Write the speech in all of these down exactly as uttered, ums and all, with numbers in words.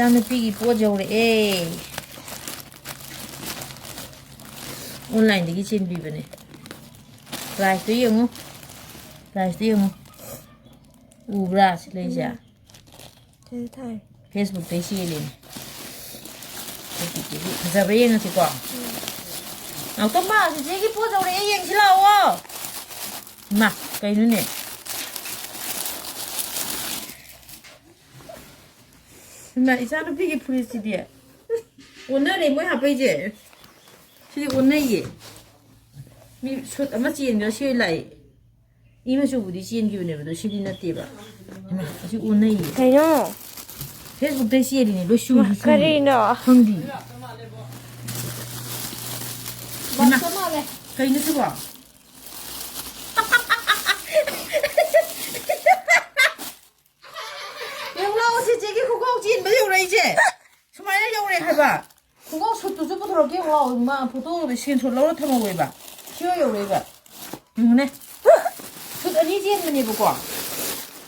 ꯏꯆꯥꯅꯨꯄꯤꯒꯤ ꯄꯣꯠ ꯌꯧꯔꯛꯑꯦ꯫ ꯑꯣꯟꯂꯥꯏꯟꯗꯒꯤ ꯆꯦꯟꯕꯤꯕꯅꯦ꯫ ꯄ꯭ꯔꯥꯏꯁꯇꯣ ꯌꯦꯡꯉꯨ꯫ ꯄ꯭ꯔꯥꯏꯁꯇꯣ ꯌꯦꯡꯉꯨ꯫ ꯎꯕ꯭ꯔꯥ ꯁꯤ ꯂꯩꯁꯦ? ꯎꯝ꯫ ꯁꯤꯗ ꯊꯥꯏ꯫ ꯐꯦꯁꯕꯨꯛꯇꯩ ꯆꯦꯜꯂꯤꯅꯦ꯫ ꯐꯦꯁꯕꯨꯛꯇꯒꯤ ꯐꯖꯕ꯭ꯔꯥ ꯌꯦꯡꯉꯁꯤꯀꯣ꯫ ꯉꯥꯛꯇꯪ ꯄꯥ, ꯆꯤꯆꯦꯒꯤ ꯄꯣꯠ ꯌꯧꯔꯛꯑꯦ, ꯌꯦꯡꯁꯤ ꯂꯥꯛꯑꯣ꯫ ꯏꯃꯥ, ꯀꯩꯅꯣꯅꯦ? ꯏꯃꯥ, ꯏꯆꯥꯅꯨꯄꯤꯒꯤ ꯐꯨꯔꯤꯠꯁꯤꯗꯤ ꯑꯣꯟꯅꯔꯦ ꯃꯣꯏ ꯍꯥꯞꯄꯛꯏꯁꯦ꯫ ꯁꯤꯗꯤ ꯑꯣꯟꯅꯩꯌꯦ꯫ ꯃꯤ ꯁꯨꯠ ꯑꯃ ꯆꯦꯟꯈ꯭ꯔ ꯁꯤ ꯑꯣꯏ ꯂꯥꯛꯏ꯫ ꯏ ꯃꯆꯨꯕꯨꯗꯤ ꯆꯦꯟꯈꯤꯕꯅꯦꯕ, ꯑꯗꯣ ꯁꯤꯗꯤ ꯅꯠꯇꯦꯕ꯫ ꯍꯩꯃꯥ, ꯑꯁꯤ ꯑꯣꯟꯅꯩꯌꯦ꯫ ꯀꯩꯅꯣ? ꯐꯦꯁꯕꯨꯛꯇꯩ ꯆꯦꯜꯂꯤꯅꯦ, ꯂꯣꯏ ꯁꯨꯔꯤ, ꯁꯨꯔꯤ꯫ ꯀꯔꯤꯅꯣ? ꯈꯪꯗꯦ꯫ ꯍꯩꯃꯥ, ꯀꯩꯅꯣ ꯁꯤꯕꯣ? ꯌꯦꯡꯉꯨ ꯂꯥꯎ, ꯆꯦꯆꯦꯒꯤ ꯈꯣꯡꯒ꯭ꯔꯥꯎ ꯆꯦꯟꯕ ꯌꯧꯔꯛꯏꯁꯦ꯫ ꯁꯨꯃꯥꯏꯅ ꯌꯧꯔꯦ ꯍꯥꯏꯕ꯫ ꯈꯣꯡꯒ꯭ꯔꯥꯎ ꯁꯨꯠꯇꯨꯁꯨ ꯄꯨꯊꯣꯔꯛꯀꯦ ꯌꯦꯡꯉꯨ ꯂꯥꯎ꯫ ꯃꯥ ꯐꯣꯇꯣꯗꯣ screenshot ꯂꯧꯔ ꯊꯝꯍꯧꯋꯦꯕ꯫ ꯁꯤ ꯌꯧꯔꯛꯏꯕ꯫ ꯌꯦꯡꯉꯨꯅꯦ꯫ ꯁꯨꯠ ꯑꯅꯤ ꯆꯦꯟꯕꯅꯦꯕꯀꯣ꯫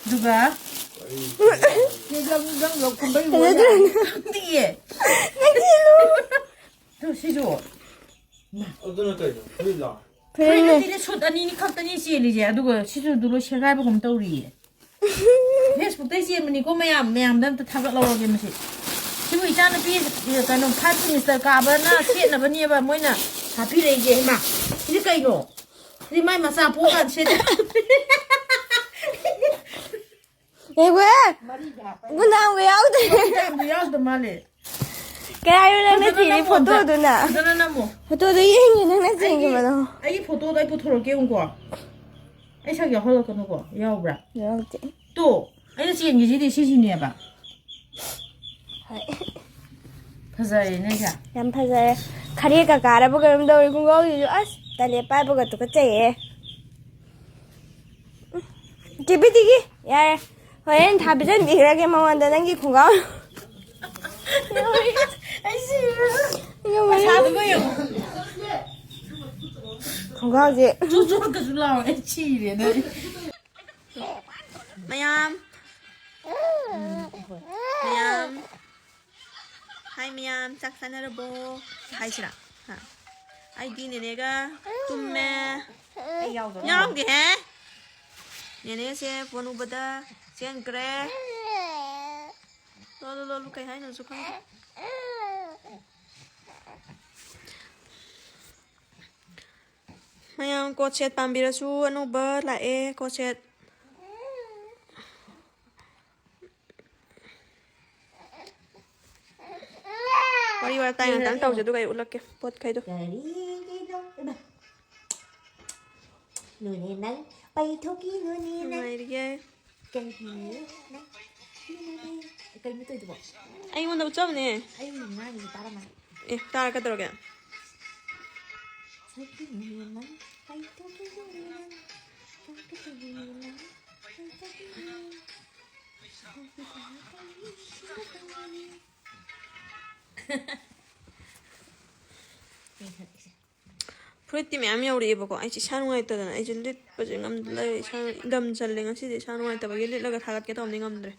ꯑꯗꯨꯒ ꯆꯦ ꯂꯪ, ꯂꯪ ꯂꯧ ꯀꯨꯝꯕꯩ ꯐꯖꯗ꯭ꯔꯣ? ꯈꯪꯗꯤꯌꯦ꯫ ꯅꯪꯒꯤꯗꯣ꯫ ꯑꯗꯨ ꯁꯤꯁꯨ꯫ ꯑꯗꯨꯅ ꯀꯩꯅꯣ? ꯐꯨꯔꯤꯠꯂꯣ? ꯐꯨꯔꯤꯠ ꯐꯨꯔꯤꯠꯅꯦ꯫ ꯅꯠꯇꯦꯅꯦ, ꯁꯨꯠ ꯑꯅꯤꯅꯤ ꯈꯛꯇꯅꯤ ꯆꯦꯜꯂꯤꯁꯦ, ꯑꯗꯨꯒ ꯁꯤꯁꯨ ꯑꯗꯨ ꯂꯣꯏ ꯁꯦꯒꯥꯏꯕꯒꯨꯝ ꯇꯧꯔꯤꯌꯦ꯫ ꯐꯦꯁꯕꯨꯛꯇꯩ ꯆꯦꯟꯕꯅꯤꯀꯣ ꯃꯌꯥꯝ, ꯃꯌꯥꯝꯗ ꯑꯝꯇ ꯊꯥꯒꯠꯍꯧꯔꯒꯦ ꯃꯁꯤ꯫ ꯁꯤꯕꯨ ꯏꯆꯥꯅꯨꯄꯤ, ꯀꯩꯅꯣ, five semester ꯀꯥꯕꯅ ꯁꯦꯠꯅꯕꯅꯦꯕ ꯃꯣꯏꯅ ꯍꯥꯞꯄꯤꯔꯛꯏꯁꯦ꯫ ꯏꯃꯥ, ꯁꯤꯗꯤ ꯀꯩꯅꯣ? ꯁꯤꯗꯤ ꯃꯥꯏ ꯃꯆꯥ ꯄꯣꯛꯑꯀꯥꯟꯗ ꯁꯦꯠ-, ꯉꯥꯏꯈꯣꯍꯦ! ꯃꯔꯤꯒ ꯍꯥꯞꯄ꯫ ꯒꯨꯟꯗꯥꯝꯒ ꯌꯥꯎꯗꯦ꯫ ꯒꯨꯟꯗꯥꯝꯗꯣ ꯌꯥꯎꯗ ꯃꯥꯜꯂꯦ꯫ ꯀꯩ ꯍꯥꯏꯅꯣ ꯅꯪꯅ ꯐꯖꯅ ꯊꯤꯔꯤ ꯅꯝꯃꯣ ꯑꯝꯇ꯫ ꯐꯣꯇꯣꯗꯨꯅ? ꯐꯖꯅ ꯅꯝꯃꯣ꯫ ꯐꯣꯇꯣꯗꯣ ꯌꯦꯡꯉꯦ ꯅꯪꯅ ꯑꯩꯒꯤ, ꯆꯦꯟꯈꯤꯕꯗꯣ꯫ ꯑꯩꯒꯤ ꯐꯣꯇꯣꯗꯣ ꯑꯩ ꯄꯨꯊꯣꯔꯛꯀꯦ ꯌꯦꯡꯉꯨꯀꯣ꯫ ꯑꯩ ꯁꯛ ꯌꯥꯎꯍꯜꯂꯛꯀꯅꯨꯀꯣ꯫ ꯌꯥꯎꯕ꯭ꯔꯥ? ꯌꯥꯎꯗꯦ꯫ ꯇꯣ, ꯑꯩꯅ ꯆꯦꯟꯒꯤꯁꯤꯗꯤ ꯁꯤꯁꯤꯅꯦꯕ꯫ ꯍꯣꯏ꯫ ꯐꯖꯔꯦꯅꯦ ꯁꯦ꯫ ꯌꯥꯝ ꯐꯖꯔꯦ꯫ ꯈꯔꯦꯒ ꯀꯥꯔꯕ ꯀꯩꯅꯣꯝ ꯇꯧꯔꯦ ꯈꯣꯡꯒ꯭ꯔꯥꯎꯁꯤꯁꯨ꯫ ꯑꯁ, ꯇꯜꯂꯦ, ꯄꯥꯏꯕꯒ ꯇꯨꯀꯠꯆꯩꯌꯦ꯫ ꯎꯝ, ꯇꯤꯕꯤꯇꯤꯒꯤ, ꯌꯥꯔꯦ꯫ ꯍꯣꯔꯦꯟ ꯊꯥꯕꯤꯖꯟꯕꯤꯈ꯭ꯔꯒꯦ ꯃꯉꯣꯟꯗ ꯅꯪꯒꯤ ꯈꯣꯡꯒ꯭ꯔꯥꯎ꯫ ꯑꯩ ꯁꯤꯔꯦ꯫ ꯌꯦꯡꯉꯨꯅꯦ꯫ ꯄꯩꯁꯥꯗꯨꯒ ꯌꯦꯡꯉꯨ꯫ ꯈꯣꯡꯒ꯭ꯔꯥꯎꯁꯦ꯫ ꯆꯨ ꯆꯨ ꯀꯁꯨ ꯂꯥꯎꯔꯦ꯫ ꯑꯩ ꯁꯤꯔꯦꯗ ꯑꯩ꯫ ꯃꯌꯥꯝ꯫ ꯃꯌꯥꯝ꯫ ꯍꯥꯏ ꯃꯌꯥꯝ, ꯆꯥꯛ ꯆꯥꯅꯔꯕꯣ? ꯍꯥꯏꯁꯤꯔꯥ? ꯍꯥ꯫ ꯑꯩꯗꯤ ꯅꯦꯅꯦꯒ ꯇꯨꯝꯃꯦ꯫ ꯑꯩ ꯌꯥꯎꯗꯣꯏꯔꯣ? ꯌꯥꯎꯗꯦꯍꯦ꯫ ꯅꯦꯅꯦꯁꯦ ꯐꯣꯟ ꯎꯕꯗ ꯆꯦꯟꯈ꯭ꯔꯦ꯫ ꯂꯣ, ꯂꯣ, ꯂꯣ, ꯂꯣ, ꯀꯩ ꯍꯥꯏꯅꯣꯁꯨ ꯈꯪꯗꯦ꯫ ꯃꯌꯥꯝ ꯀꯣꯠ ꯁꯦꯠ ꯄꯥꯝꯕꯤꯔꯁꯨ ꯑꯅꯧꯕ ꯂꯥꯛꯑꯦ, ꯀꯣꯠ ꯁꯦꯠ꯫ ꯋꯥꯔꯤ ꯋꯥꯇꯥꯏ ꯉꯥꯛꯇꯪ ꯇꯧꯁꯦ, ꯑꯗꯨꯒ ꯑꯩ ꯎꯠꯂꯛꯀꯦ ꯄꯣꯠꯈꯩꯗꯣ꯫ ꯀꯔꯤꯒꯤꯅꯣ? ꯏꯃꯥ꯫ ꯅꯣꯅꯦ ꯅꯪ ꯄꯩꯊꯣꯛꯀꯤ ꯅꯣꯅꯦ ꯅꯪ꯫ ꯅꯨꯡꯉꯥꯏꯔꯤꯌꯦ꯫ ꯀꯔꯤꯒꯤꯅꯣ ꯅꯪ? ꯀꯩꯅꯣ ꯇꯧꯔꯤꯗꯨꯕꯣ? ꯑꯩꯉꯣꯟꯗ ꯎꯠꯆꯕꯅꯦ꯫ ꯑꯩ ꯉꯥꯡꯉꯤꯁꯦ ꯇꯥꯔꯝꯃꯅꯤ꯫ ꯑꯦ, ꯇꯥꯔꯒꯗꯧꯔꯒꯦ? ꯁꯛꯀꯤ ꯅꯣꯅꯦ ꯅꯪ ꯄꯩꯊꯣꯛꯀꯤ ꯅꯣꯅꯦ ꯅꯪ꯫ ꯄꯩꯊꯣꯛꯀꯤ ꯅꯣꯅꯦ ꯅꯪ ꯄꯩꯊꯣꯛꯀꯤ ꯅꯣꯅꯦ꯫ ꯐꯨꯔꯤꯠꯇꯤ ꯃꯌꯥꯝ ꯌꯧꯔꯛꯑꯦꯕꯀꯣ꯫ ꯑꯩꯁꯦ ꯏꯁꯥ ꯅꯨꯡꯉꯥꯏꯇꯗꯅ ꯑꯩꯁꯦ ꯂꯤꯠꯄꯁꯦ ꯉꯝꯗ ꯂꯩꯔꯦ꯫ ꯏꯁꯥ ꯏꯪꯊꯝ ꯆꯜꯂꯦ ꯉꯁꯤꯗꯤ꯫ ꯏꯁꯥ ꯅꯨꯡꯉꯥꯏꯇꯕꯒꯤ ꯂꯤꯠꯂꯒ ꯊꯥꯒꯠꯀꯦ ꯇꯧꯕꯅꯤ, ꯉꯝꯗ꯭ꯔꯦ꯫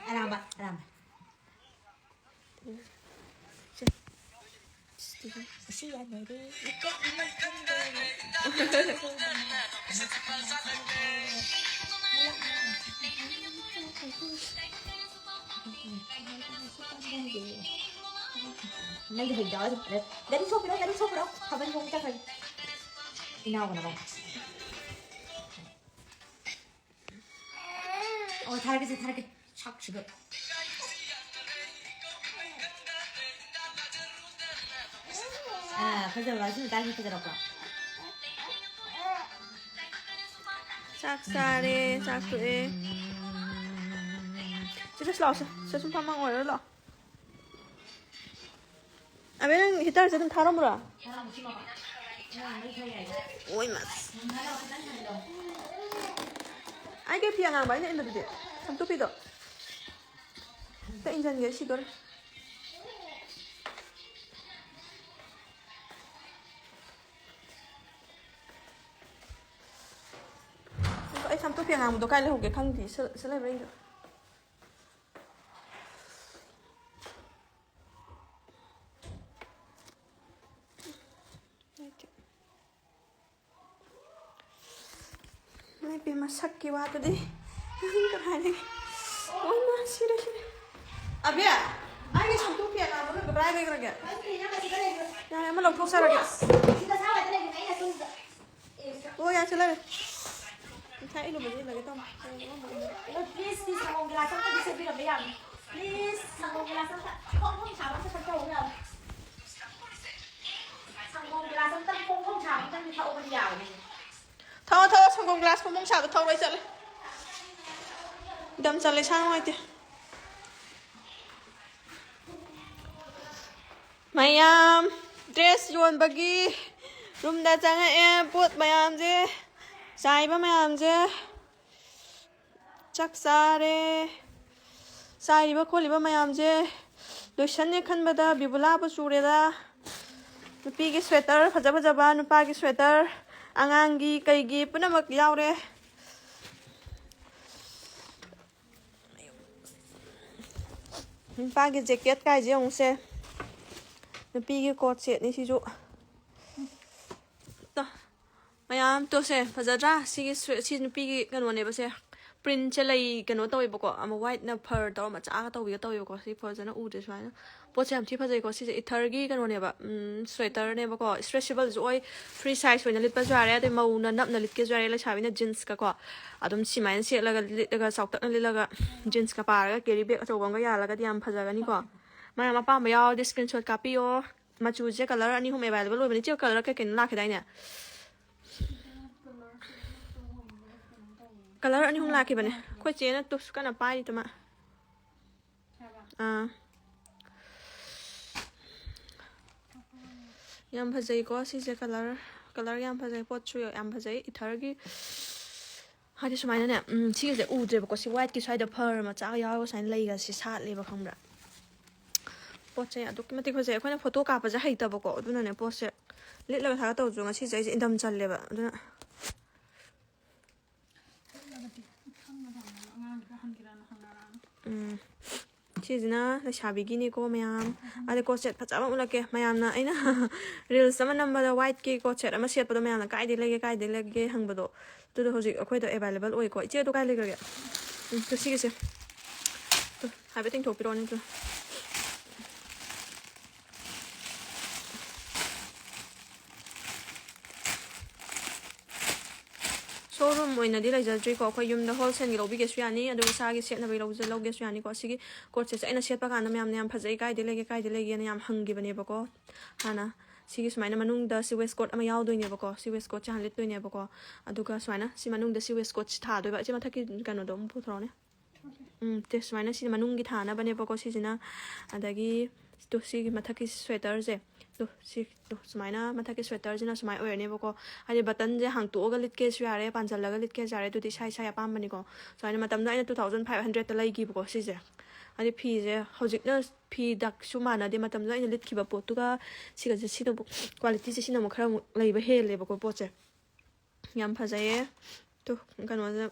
ꯑꯔꯥꯝꯕ, ꯑꯔꯥꯝꯕ꯫ ꯎꯁꯤ ꯌꯥꯅꯔꯦ꯫ ꯅꯪꯒꯤ ꯍꯩꯗꯣ ꯑꯗꯨꯝ ꯒꯥꯔꯤ ꯁꯣꯛꯄꯤꯔꯣ, ꯒꯥꯔꯤ ꯁꯣꯛꯄꯤꯔꯣ꯫ ꯊꯥꯕꯜ ꯆꯣꯡ ꯆꯠꯈ꯭ꯔꯒꯦ꯫ ꯏꯅꯥꯎꯒꯅꯀꯣ꯫ ꯑꯣ, ꯊꯥꯔꯛꯀꯦꯁꯦ, ꯊꯥꯔꯛꯀꯦ꯫ ꯁꯛꯁꯤꯒ꯫ ꯑꯥ, ꯐꯖꯕ꯭ꯔꯥ? ꯁꯤ ꯃꯇꯥꯡꯁꯤ ꯐꯖꯔꯛꯄ꯭ꯔꯣ? ꯆꯥꯛ ꯆꯥꯔꯦ, ꯆꯥꯛ ꯇꯣꯛꯑꯦ꯫ ꯁꯤꯗ ꯂꯥꯛꯑꯣꯁꯦ, ꯁꯤꯗ ꯁꯨꯝ ꯐꯝꯃ ꯑꯣꯏꯔꯣ ꯂꯥꯛꯑꯣ꯫ ꯑꯕꯦ, ꯅꯪ ꯍꯤꯇꯔꯁꯦ ꯑꯗꯨꯝ ꯊꯥꯔꯝꯃꯨꯔꯣ? ꯑꯣꯏ ꯃꯥ꯫ ꯑꯩ ꯀꯩ ꯐꯤ ꯑꯉꯥꯡꯕ ꯑꯩꯅ ꯏꯟꯕꯗꯨꯗꯤ? ꯁꯝꯇꯨꯄꯤꯗꯣ꯫ ꯑꯝꯇ ꯏꯟꯖꯟꯒꯦ, ꯁꯤꯗꯣꯔꯦ꯫ ꯑꯩ ꯁꯝꯇꯨꯄꯤ ꯑꯉꯥꯡꯕꯗꯣ ꯀꯥꯏ ꯂꯩꯍꯧꯒꯦ ꯈꯪꯗꯦ꯫ ꯁꯤ, ꯁꯤ ꯂꯩꯕ꯭ꯔꯥ ꯌꯦꯡꯒꯦ꯫ ꯃꯁꯛꯀꯤ ꯋꯥꯗꯨꯗꯤ꯫ ꯀꯗꯥꯏꯗꯒꯤ? ꯑꯣ, ꯏꯃꯥ, ꯁꯤꯔꯦ, ꯁꯤꯔꯦ꯫ ꯑꯕꯦ, ꯑꯩꯒꯤ ꯁꯝꯇꯨ ꯄꯦꯟ ꯑꯃ ꯀꯗꯥꯏ ꯂꯩꯈ꯭ꯔꯒꯦ? ꯌꯥꯁꯦ ꯂꯩꯔꯦ꯫ ꯉꯁꯥꯏ ꯑꯩ ꯂꯨꯕꯁꯦ ꯏꯜꯂꯒꯦ ꯇꯧꯅꯤ꯫ Please, please, ꯁꯪꯒꯣꯝ ꯒꯤꯂꯥꯁ ꯑꯝꯇꯗꯤ ꯁꯦꯝꯕꯤꯔꯝꯕ ꯌꯥꯕꯅꯤ꯫ Please, ꯁꯪꯒꯣꯝ ꯒꯤꯂꯥꯁ ꯑꯝꯇ ꯐꯣꯡ ꯐꯣꯡ ꯁꯥꯕ ꯑꯝꯇ ꯈꯔ ꯇꯧꯕ ꯌꯥꯕꯅꯤ꯫ ꯁꯪꯒꯣꯝ ꯒꯤꯂꯥꯁ ꯑꯝꯇꯪ ꯐꯣꯡ ꯐꯣꯡ ꯁꯥꯕ ꯑꯝꯇꯪꯗꯤ ꯊꯛꯍꯧꯕꯗꯤ ꯌꯥꯕꯅꯤ꯫ ꯊꯛꯑꯣ, ꯊꯛꯑꯣ, ꯁꯪꯒꯣꯝ ꯒꯤꯂꯥꯁ ꯐꯣꯡ ꯐꯣꯡ ꯁꯥꯕꯗꯣ ꯊꯛꯑꯣ, ꯂꯣꯏ ꯆꯠꯂꯦ꯫ ꯗꯝ ꯆꯠꯂꯦ, ꯏꯁꯥ ꯅꯨꯡꯉꯥꯏꯇꯦ꯫ ꯃꯌꯥꯝ, dress ꯌꯣꯟꯕꯒꯤ roomꯗ ꯆꯪꯉꯛꯑꯦ꯫ ꯄꯣꯠ ꯃꯌꯥꯝꯁꯦ, ꯆꯥꯏꯕ ꯃꯌꯥꯝꯁꯦ꯫ ꯆꯥꯛ ꯆꯥꯔꯦ꯫ ꯆꯥꯏꯔꯤꯕ ꯈꯣꯠꯂꯤꯕ ꯃꯌꯥꯝꯁꯦ ꯂꯣꯏꯁꯟꯅꯦ ꯈꯟꯕꯗ ꯕꯤꯕꯨꯂꯥꯕꯨ ꯆꯨꯔꯦꯗ꯫ ꯅꯨꯄꯤꯒꯤ sweater ꯐꯖ ꯐꯖꯕ, ꯅꯨꯄꯥꯒꯤ sweater, ꯑꯉꯥꯡꯒꯤ ꯀꯩꯒꯤ ꯄꯨꯝꯅꯃꯛ ꯌꯥꯎꯔꯦ꯫ ꯅꯨꯄꯥꯒꯤ jacket ꯀꯥꯏꯁꯦ ꯌꯦꯡꯉꯨꯁꯦ꯫ ꯅꯨꯄꯤꯒꯤ coat setꯅꯤ ꯁꯤꯁꯨ꯫ ꯇꯣ, ꯃꯌꯥꯝ ꯇꯣꯁꯦ, ꯐꯖꯗ꯭ꯔꯥ? ꯁꯤꯒꯤ swe-, ꯁꯤ ꯅꯨꯄꯤꯒꯤ ꯀꯩꯅꯣꯅꯦꯕ ꯁꯦ꯫ Printꯁꯦ ꯂꯩ ꯀꯩꯅꯣ ꯇꯧꯋꯦꯕꯀꯣ, ꯑꯃ whiteꯅ fur ꯇꯧꯔ ꯃꯆꯥꯒ ꯇꯧꯕꯤꯒ ꯇꯧꯋꯦꯕꯀꯣ꯫ ꯁꯤ ꯐꯖꯅ ꯎꯗ꯭ꯔꯦ ꯁꯨꯃꯥꯏꯅ꯫ ꯄꯣꯠꯁꯦ ꯌꯥꯝ ꯊꯤ ꯐꯖꯩꯀꯣ꯫ ꯁꯤꯁꯦ ꯏꯊꯔꯒꯤ ꯀꯩꯅꯣꯅꯦꯕ, ꯎꯝ, sweaterꯅꯦꯕꯀꯣ꯫ Stretchable ꯁꯨ ꯑꯣꯏ, free size ꯑꯣꯏꯅ ꯂꯤꯠꯄꯁꯨ ꯌꯥꯔꯦ, ꯑꯗꯩ ꯃꯧꯅ ꯅꯞꯅ ꯂꯤꯠꯀꯦꯁꯨ ꯌꯥꯔꯦ, ꯂꯩꯁꯥꯕꯤꯅ jeansꯀ ꯀꯣ꯫ ꯑꯗꯨꯝ ꯁꯤꯃꯥꯏꯅ ꯁꯦꯠꯂꯒ, ꯂꯤꯠꯂꯒ, ꯆꯥꯎꯇꯛꯅ ꯂꯤꯠꯂꯒ, jeansꯀ ꯄꯥꯔꯒ carry bag ꯑꯆꯧꯕ ꯑꯃꯒ ꯌꯥꯜꯂꯒꯗꯤ ꯌꯥꯝ ꯐꯖꯒꯅꯤꯀꯣ꯫ ꯃꯌꯥꯝ ꯑꯄꯥꯝꯕ ꯌꯥꯎꯔꯗꯤ screenshot ꯀꯥꯞꯄꯤꯌꯣ꯫ ꯃꯆꯨꯁꯦ colour ꯑꯅꯤ ꯑꯍꯨꯝ available ꯑꯣꯏꯕꯅꯤ꯫ ꯏꯆꯦ, colour ꯀꯩꯀꯩꯅꯣ ꯂꯥꯛꯈꯤꯗꯥꯏꯅꯦ? Colour ꯑꯅꯤ ꯑꯍꯨꯝ ꯂꯥꯛꯈꯤꯕꯅꯦ꯫ ꯑꯩꯈꯣꯏ ꯆꯦꯅ ꯇꯨꯁ ꯀꯟꯅ ꯄꯥꯏꯔꯤ ꯇꯨꯃ꯫ ꯑꯥ꯫ ꯌꯥꯝ ꯐꯖꯩꯀꯣ ꯁꯤꯁꯦ colour꯫ Colour ꯌꯥꯝ ꯐꯖꯩ, ꯄꯣꯠꯁꯨ ꯌꯥꯝ ꯐꯖꯩ꯫ ꯏꯊꯔꯒꯤ ꯍꯥꯏꯗꯤ ꯁꯨꯃꯥꯏꯅꯅꯦ, ꯎꯝ, ꯁꯤꯒꯤꯁꯦ ꯎꯗ꯭ꯔꯦꯕꯀꯣ꯫ ꯁꯤ whiteꯀꯤ ꯁ꯭ꯋꯥꯏꯗ fur ꯃꯆꯥꯒ ꯌꯥꯎꯔꯒ ꯁꯨꯃꯥꯏꯅ ꯂꯩꯒꯁꯦ ꯁꯥꯠꯂꯦꯕ, ꯈꯪꯕ꯭ꯔꯥ? ꯄꯣꯠꯁꯦ ꯑꯗꯨꯛꯀꯤ ꯃꯇꯤꯛ ꯐꯖꯩ꯫ ꯑꯩꯈꯣꯏꯅ photo ꯀꯥꯞꯄꯁꯦ ꯍꯩꯇꯕꯀꯣ, ꯑꯗꯨꯅꯅꯦ ꯄꯣꯠꯁꯦ ꯂꯤꯠꯂꯒ ꯊꯥꯒꯠꯇꯧꯕꯁꯨ ꯉꯁꯤꯁꯦ ꯑꯩꯁꯦ ꯏꯟꯊꯝ ꯆꯜꯂꯦꯕ, ꯑꯗꯨꯅ꯫ ꯎꯝ꯫ ꯁꯤꯁꯤꯅ ꯂꯩꯁꯥꯕꯤꯒꯤꯅꯤꯀꯣ ꯃꯌꯥꯝ꯫ ꯑꯗ ꯀꯣꯠ ꯁꯦꯠ ꯐꯖꯕ ꯑꯃ ꯎꯠꯂꯛꯀꯦ꯫ ꯃꯌꯥꯝꯅ ꯑꯩꯅ ꯔꯤꯜꯁ ꯑꯃ ꯅꯝꯕꯗ ꯋꯥꯏꯠꯀꯤ ꯀꯣꯠ ꯁꯦꯠ ꯑꯃ ꯁꯦꯠꯄꯗꯣ ꯃꯌꯥꯝꯅ "ꯀꯥꯏꯗꯩ ꯂꯩꯒꯦ, ꯀꯥꯏꯗꯩ ꯂꯩꯒꯦ?" ꯍꯪꯕꯗꯣ, ꯑꯗꯨꯗꯣ ꯍꯧꯖꯤꯛ ꯑꯩꯈꯣꯏꯗ ꯑꯦꯕꯥꯏꯂꯦꯕꯜ ꯑꯣꯏꯀꯣ꯫ "ꯏꯆꯦ, ꯑꯗꯨ ꯀꯥꯏ ꯂꯩꯈ꯭ꯔꯒꯦ?" ꯎꯝ, ꯇꯨ ꯁꯤꯒꯤꯁꯦ꯫ ꯇꯨ ꯍꯥꯏꯐꯦꯠ ꯇꯤꯡꯊꯣꯛꯄꯤꯔꯛꯑꯣꯅꯦ꯫ ꯇꯨ ꯁꯣꯔꯨꯝ ꯑꯣꯏꯅꯗꯤ ꯂꯩꯖꯗ꯭ꯔꯤꯀꯣ꯫ ꯑꯩꯈꯣꯏ ꯌꯨꯝꯗ ꯍꯣꯜꯁꯦꯜꯒꯤ ꯂꯧꯕꯤꯒꯦꯁꯨ ꯌꯥꯅꯤ, ꯑꯗꯨꯒ ꯏꯁꯥꯒꯤ ꯁꯦꯠꯅꯕꯒꯤ ꯂꯧꯖ-, ꯂꯧꯒꯦꯁꯨ ꯌꯥꯅꯤꯀꯣ꯫ ꯑꯁꯤꯒꯤ ꯀꯣꯠꯁꯦ ꯑꯩꯅ ꯁꯦꯠꯄ ꯀꯥꯟꯗ ꯃꯌꯥꯝꯅ "ꯌꯥꯝ ꯐꯖꯩ, ꯀꯥꯏꯗꯩ ꯂꯩꯒꯦ, ꯀꯥꯏꯗꯩ ꯂꯩꯒꯦꯅ?" ꯌꯥꯝ ꯍꯪꯈꯤꯕꯅꯦꯕꯀꯣ ꯍꯥꯟꯅ꯫ ꯁꯤꯒꯤ ꯁꯨꯃꯥꯏꯅ ꯃꯅꯨꯡꯗ ꯁꯤ ꯋꯦꯁ ꯀꯣꯠ ꯑꯃ ꯌꯥꯎꯗꯣꯏꯅꯦꯕꯀꯣ꯫ ꯁꯤ ꯋꯦꯁ ꯀꯣꯠꯁꯦ ꯍꯥꯟꯅ ꯂꯤꯠꯇꯣꯏꯅꯦꯕꯀꯣ꯫ ꯑꯗꯨꯒ ꯁꯨꯃꯥꯏꯅ ꯁꯤ ꯃꯅꯨꯡꯗ ꯁꯤ ꯋꯦꯁ ꯀꯣꯠꯁꯤ ꯊꯥꯗꯣꯏꯕ꯫ ꯏꯆꯦ, ꯃꯊꯛꯀꯤ ꯀꯩꯅꯣꯗꯣ ꯑꯃꯨꯛ ꯄꯨꯊꯣꯔꯛꯑꯣꯅꯦ꯫ ꯎꯝ, ꯁꯦ, ꯁꯨꯃꯥꯏꯅ ꯁꯤꯅ ꯃꯅꯨꯡꯒꯤ ꯊꯥꯅꯕꯅꯦꯕꯀꯣ ꯁꯤꯁꯤꯅ꯫ ꯑꯗꯒꯤ ꯇꯨ ꯁꯤꯒꯤ ꯃꯊꯛꯀꯤ ꯁ꯭ꯋꯦꯇꯔꯁꯦ, ꯇꯨ ꯁꯤ, ꯇꯨ ꯁꯨꯃꯥꯏꯅ ꯃꯊꯛꯀꯤ ꯁ꯭ꯋꯦꯇꯔꯁꯤꯅ ꯁꯨꯃꯥꯏꯅ ꯑꯣꯏꯔꯅꯦꯕꯀꯣ꯫ ꯍꯥꯏꯗꯤ ꯕꯇꯟꯁꯦ ꯍꯥꯡꯇꯣꯛꯑꯒ ꯂꯤꯠꯀꯦꯁꯨ ꯌꯥꯔꯦ, ꯄꯥꯟꯁꯤꯜꯂꯒ ꯂꯤꯠꯀꯦꯁꯨ ꯌꯥꯔꯦ, ꯑꯗꯨꯗꯤ ꯏꯁꯥ ꯏꯁꯥꯒꯤ ꯑꯄꯥꯝꯕꯅꯤꯀꯣ꯫ ꯁꯨꯃꯥꯏꯅ ꯃꯇꯝꯗ ꯑꯩꯅ two thousand five hundredꯇ ꯂꯩꯈꯤꯕꯀꯣ ꯁꯤꯁꯦ꯫ ꯍꯥꯏꯗꯤ ꯐꯤꯁꯦ ꯍꯧꯖꯤꯛꯅ ꯐꯤ ꯗꯛꯁꯨ ꯃꯥꯟꯅꯗꯦ, ꯃꯇꯝꯗꯨꯗ ꯑꯩꯅ ꯂꯤꯠꯈꯤꯕ ꯄꯣꯠꯇꯨꯒ ꯁꯤꯒꯁꯦ, ꯁꯤꯅ ꯑꯃꯨꯛ ꯀ꯭ꯋꯥꯂꯤꯇꯤꯁꯦ ꯁꯤꯅ ꯑꯃꯨꯛ ꯈꯔ ꯑꯃꯨꯛ ꯂꯩꯕ ꯍꯦꯜꯂꯦꯕꯀꯣ ꯄꯣꯠꯁꯦ꯫ ꯌꯥꯝ ꯐꯖꯩꯌꯦ꯫ ꯇꯨ, ꯀꯩꯅꯣꯁꯦ,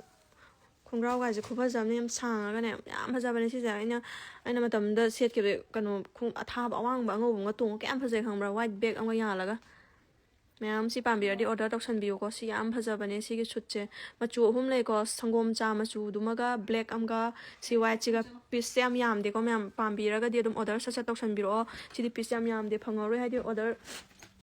ꯈꯣꯡꯒ꯭ꯔꯥꯎꯒꯥꯏꯁꯦ ꯈꯨꯐꯖ ꯑꯃꯅꯦ, ꯌꯥꯝ ꯁꯥꯡꯉꯒꯅꯦ, ꯌꯥꯝ ꯐꯖꯕꯅꯦ ꯁꯤꯁꯦ꯫ ꯑꯩꯅ, ꯑꯩꯅ ꯃꯇꯝꯗ ꯁꯦꯠꯈꯤꯕꯗ ꯀꯩꯅꯣ ꯈꯣꯡ ꯑꯊꯥꯕ ꯑꯋꯥꯡꯕ ꯑꯉꯧꯕ ꯑꯃꯒ ꯇꯣꯡꯉꯒ ꯀꯌꯥꯝ ꯐꯖꯩ ꯈꯪꯕ꯭ꯔꯥ? ꯋꯥꯏꯠ ꯕꯦꯛ ꯑꯃꯒ ꯌꯥꯜꯂꯒ꯫ ꯃꯌꯥꯝ ꯁꯤ ꯄꯥꯝꯕꯤꯔꯗꯤ ꯑꯣꯔꯗꯔ ꯇꯧꯁꯟꯕꯤꯌꯨꯀꯣ꯫ ꯁꯤ ꯌꯥꯝ ꯐꯖꯕꯅꯦ ꯁꯤꯒꯤ ꯁꯨꯠꯁꯦ꯫ ꯃꯆꯨ ꯑꯍꯨꯝ ꯂꯩꯀꯣ, ꯁꯪꯒꯣꯝ ꯆꯥ ꯃꯆꯨꯗꯨꯃꯒ, ꯕ꯭ꯂꯦꯛ ꯑꯃꯒ, ꯁꯤ ꯋꯥꯏꯠꯁꯤꯒ꯫ ꯄꯤꯁꯁꯦ ꯌꯥꯝ ꯌꯥꯝꯗꯦꯀꯣ ꯃꯌꯥꯝ, ꯄꯥꯝꯕꯤꯔꯒꯗꯤ ꯑꯗꯨꯝ ꯑꯣꯔꯗꯔ ꯁꯠ ꯁꯠ ꯇꯧꯁꯟꯕꯤꯔꯛꯑꯣ꯫ ꯁꯤꯗꯤ ꯄꯤꯁ ꯌꯥꯝ ꯌꯥꯝꯗꯦ, ꯐꯪꯉꯔꯣꯏ, ꯍꯥꯏꯗꯤ ꯑꯣꯔꯗꯔ